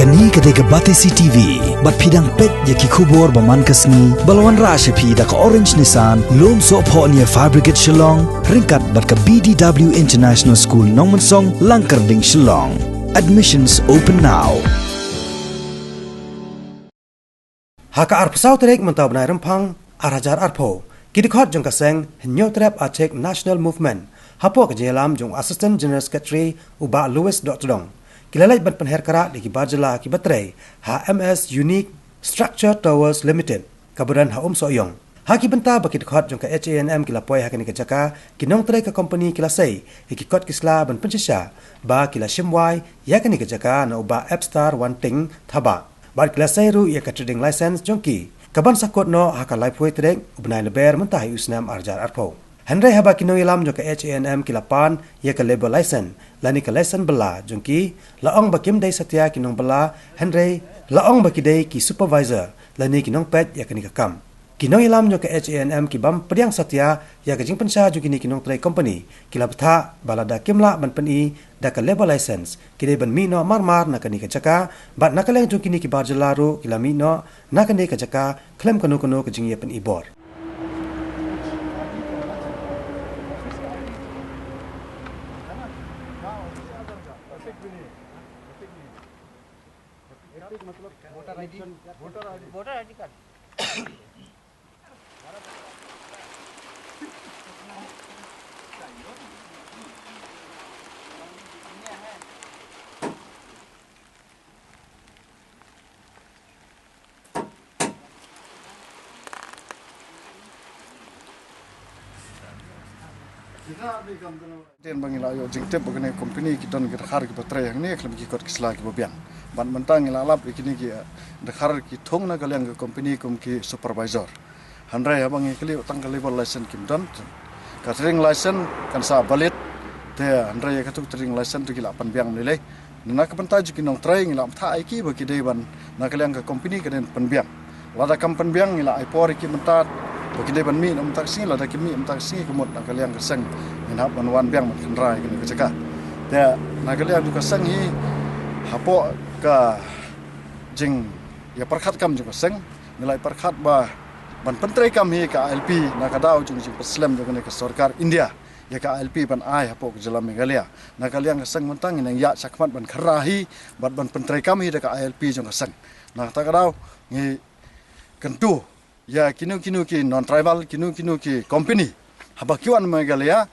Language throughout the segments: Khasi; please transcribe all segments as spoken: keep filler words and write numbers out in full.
Kane ka dei ka Batesi T V, bad phi dang peit ïa ki khubor ba man ka sngi, ba la wanrah sha phi da ka Orange Nissan, Lumsohphoh near Fire Brigade Shillong, ryngkat bad ka B D W International School Nongmensong, Langkyrding, Shillong. Admissions open now. Ha ka arphew saw tarik mynta u bnai Rymphang, ar hajar arphew, ki dkhot jong ka seng Hynñiewtrep Achik National Movement, hapoh ka jingïalam jong u Assistant General Secretary u Bah Louis Dohtdong, ki la leit ban pynher krah da ki bar jylla kiba trei ha M S Unique Structure Towers Limited, kaba don ha Umsohïong. Ha ki bynta ba ki dkhot jong ka H A N M ki la poi ha kane ka jaka, ki nongtrei ka company ki la sei ïa ki kot ki sla ban pynshisha ba ki la shim wai ïa kane ka jaka na u Bah Epstar Wanting Thabah. Bad ki la sei ruh ïa ka trading license jong ki, kaban sa kut noh ha ka laiphew tarik u bnai Lber mynta ha u snem ar hajar arphew. Hynrei haba ki nongïalam jong ka H A N M ki la pan ïa ka labour license lane ka license bylla jong ki, la ong ba kim dei satia ki nongbylla, hynrei la ong ba ki dei ki supervisor lane ki nongpeit ïa kane ka kam. Ki nongïalam jong ka H A N M ki bym pdiang satia ïa ka jingpynshah jong kine ki nongtrei company, ki la bthah ba lada kim lah ban pyni da ka labour license, ki dei ban mih noh marmar na kane ka jaka, bad na ka liang jong kine ki bar jylla ruh ki la mih noh na kane ka jaka khlem kano kano ka jingïapyni bor. वोटर आईडी, वोटर आईडी कार्ड। Dien ba ngi la ïoh jingtip ba kane company ki don ki dkhar kiba trei hangne khlem ki kot ki sla kiba biang. Bad mynta ngi la lap ïa kine ki, eh, dkhar ki thung na ka liang ka company kum ki supervisor. Hynrei haba ngi kylli tang ka labour license kim don. Ka trading license kan sa valid. Te hynrei ïa katu trading license tu ki la pynbiang lei lei. Na ka bynta jong ki nongtrei ngi la bthah ïa ki ba ki dei ban na ka liang ka company ka dei ban pynbiang. Lada kam pynbiang ngi la ai por ïa ki mynta ba ki dei ban mih na mynta ka sngi, lada kim mih mynta ka sngi ka mut na ka liang ka seng ngin hap ban wan biang ban kynra ïa kane ka jaka. Te na ka liang jong ka seng hi hapoh ka jingïapyrkhat kam jong ka seng ngi la ïapyrkhat ba ban pyntreikam hi ka I L P na ka daw jong jingpynslem jong kane ka sorkar India ïa ka I L P ban ai hapoh ka jylla Meghalaya. Na ka liang ka seng mynta ngi nang ïaid shakhmat ban kynra hi bad ban pyntreikam hi da ka I L P jong ka seng. Na kata ka daw ngi kyntu ïa kino kino ki non tribal, kino kino ki company haba ki wan Meghalaya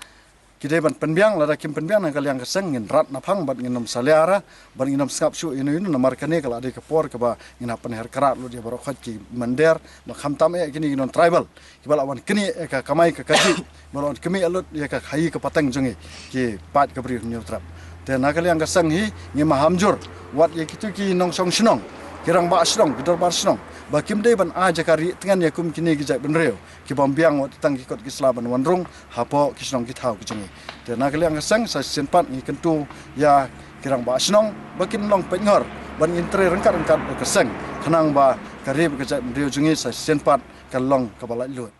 ki dei ban pynbiang, lada kim pynbiang na ka liang ka seng ngin rat na phang bad ngin ym salia ra bad ngin ym sngap shuh ïano ïano, namar kane ka la dei ka por kaba ngin hap pynher krad lut ïa baroh khoit ki mynder, bad khamtam eh kine ki non tribal kiba la wan knieh ïa ka kamai ka kajih, ba la wan kmieh lut ïa ka khaïi ka pateng jong ngi ki paid ka Bri u Hynñiewtrep. Te na ka liang ka seng hi ngi maham jur wat ïa kito ki nongshong shnong, ki rangbah shnong, ki dorbar shnong ba kim dei ban ai jaka rieh tngen ïa kum kine ki jaitbynriew ki bym biang wat tang ki kot ki sla ban wan rung hapoh ki shnong ki thaw ki jong ngi. Te na ka liang ka seng sa shisien pat ngi kyntu ïa ki rangbah shnong ba kin long peitngor ban ngin trei ryngkat ryngkat bad ka seng khnang ba ka ri bad ka jaitbynriew jong ngi sa shisien pat kan long kaba laitluid.